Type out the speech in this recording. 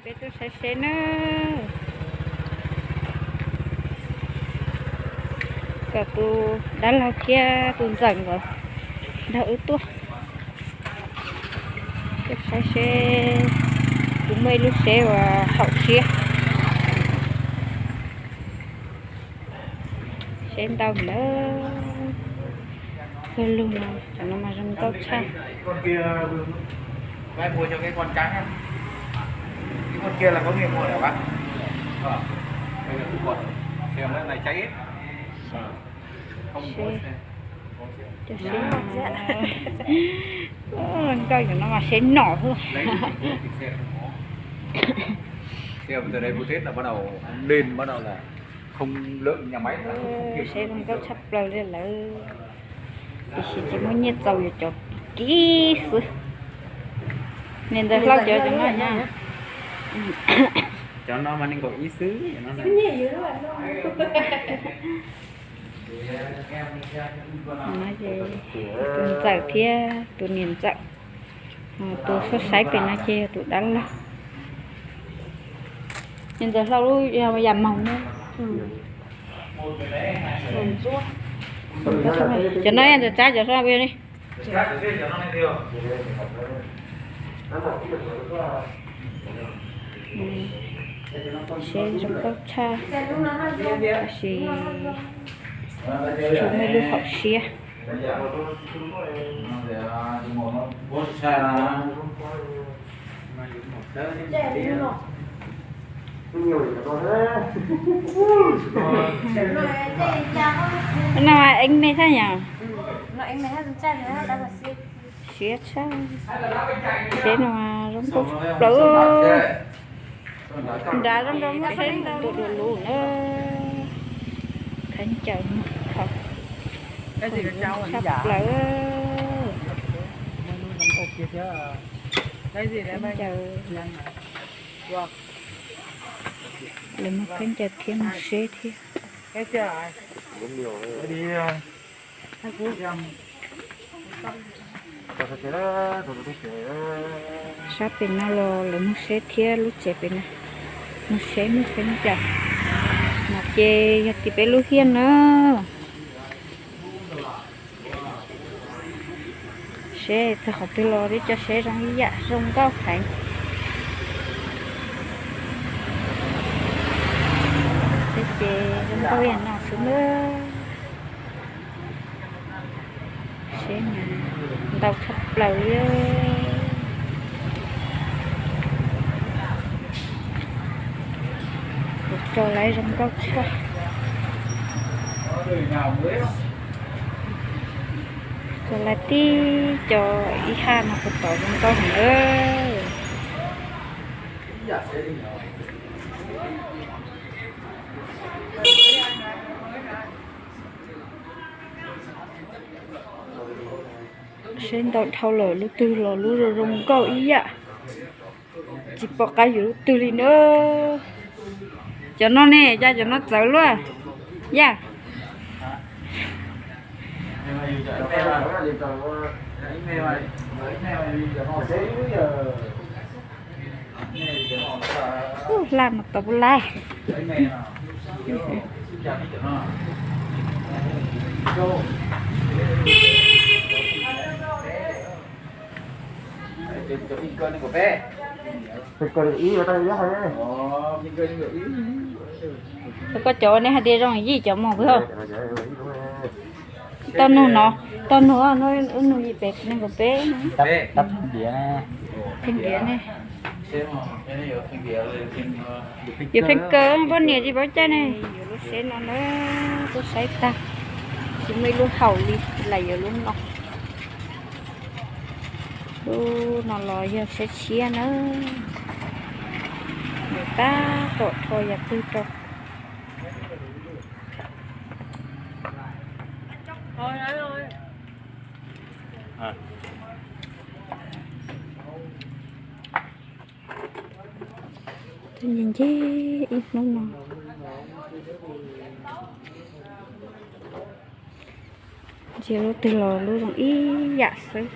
Peb tuaj saib seb nawb, kom tus dab laug thiab tus ntxawm nkawd nrog wb tuaj. Tuaj saib seb puas muaj ib lub seb uas haum siab. Seb ntau lawm. Pawg lug no, cov no mas zoo nkauj tshaj. Nkauj cov no mas seb nom xwb. Seb zoo nkauj tshaj plaws li lawm. Tiam sis tsis muaj nyiaj txaus yuav cov kim xwb. Niam ntxawm hlau cov cov no na. Cov no mas nees nkaum ib xwb. Tus ntxawm thiab tus niam ntxawm. Tus saib saib pem no ces yog tus dab laug. Niam ntxawm hlau lub yam moos na. Cov no ntxawm tsab cov hlau li. Seb zoo nkauj tshaj, tab sis tsis muaj ib lub haum siab. No eeb me thiab yom? Siab tshaj. Seb no zoo nkauj plaws. Nrad zoo nkauj muaj seb ntau dua lus na. Khaub ncaws muag khaub, tshaj plaws. Khaub ncaws, lawv muag khaub ncaws thiab muag seb thiab. Sab pem no los lawv muag seb thiab, lub tsev pem no muag seb muag khaub ncaws. No ces yog tim peb lub hiaj na. Seb txog qhov twg los peb coj seb zoo ib yam zoo nkauj heev. Peb ces zoo nkauj ib yam no xwb na. Seb ntau tshaj plaws li. Kuv tso laiv zoo nkauj tshaj. Tso laiv tib co ib haj no kuv tov zoo nkauj heev na. Seb ntau dhau lawm lub twg los lub zoo zoo nkauj ib yam. Tsis pom qab yuav lub twg li na. Cov no ne, yog cov no txawv luaj. Yaj. Hlaj mas tau pub laij. Koj cov nej hais tias zoo yim cov mos pw hauj. Tau nug no, tau nug, nug yim pem nees nkaum peb. Pheej ntiav ne. Yuav pheej kaw poj niam tsis paub caij ne. Yuav lub seb no na, tuaj saib tag, tsis muaj ib lub haum li, lam yuav lub no. Lub no los yog seb tshiab na. Nws tab tom rho yam twg rau. Twb nce nce ib hnub no. Ntsia lub twg los lub zoo ib yam xwb.